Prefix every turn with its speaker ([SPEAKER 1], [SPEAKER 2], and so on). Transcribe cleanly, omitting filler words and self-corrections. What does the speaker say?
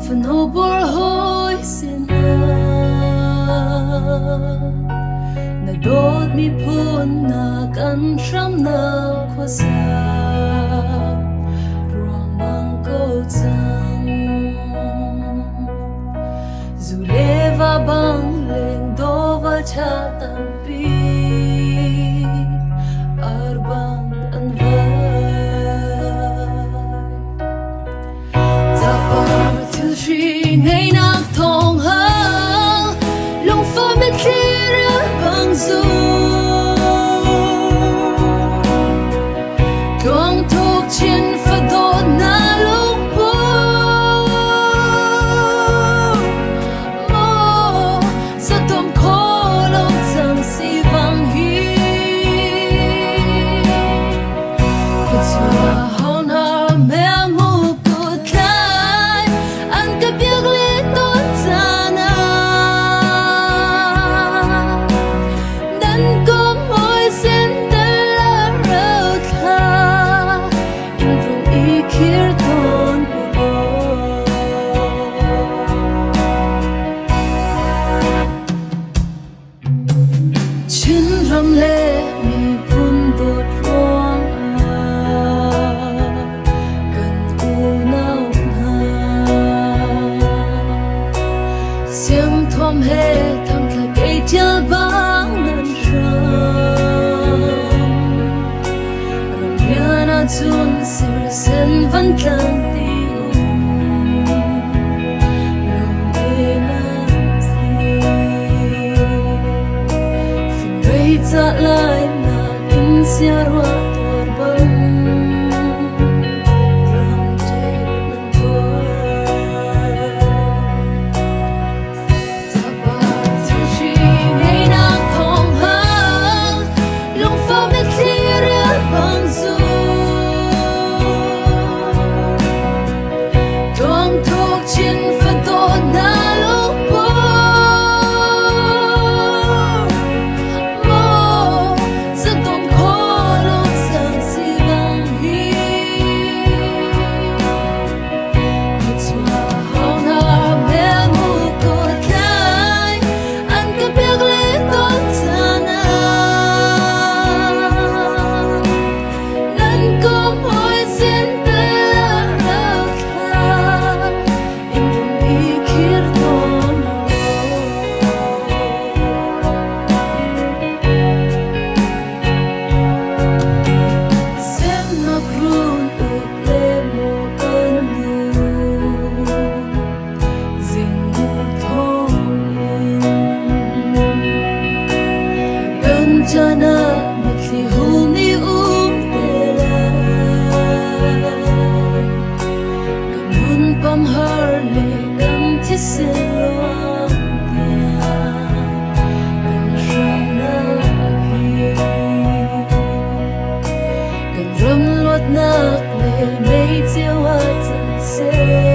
[SPEAKER 1] Fano bor hoi sinah na dawt miphun na kan hramnak khuasa ruangmang ko cang. Zu le va bang leng dawval ṭha tampi ar bang an vai. Capar thilhri ngeinak thawng hal lungfah mitthli bang zu Tluang thuk chin fadawt na lungpu Maw satom kho lo cang si vang hi Chinram le miphun dawt ruangah kan unau hna siangthuam he thangthla kei ṭial bang nan hram ramrian ahcun sirsen van tlang ti um lung nan si. Zeicah lai nakin siaruah tuar bang ramṭek nan tuar. Capar thilhri ngeinak thawng hang lungfah mitthli rial bang zu. Tluang thuk chin fadawt na lungput Maw zatom kho lo cang si bang hi Khuachua hau na mel mu ko tlai An ka pek le tawn cana Nan kom hoi sin te rau thla in rung i khir tawn Semnak run uk le maw kan nu zingnu thawngin kan chan ah mitthli hul nih um te lai kan nun pamhar le kan thisen luang tiang kan hramnak hi kan ram luatnak le mei cio ah can seh.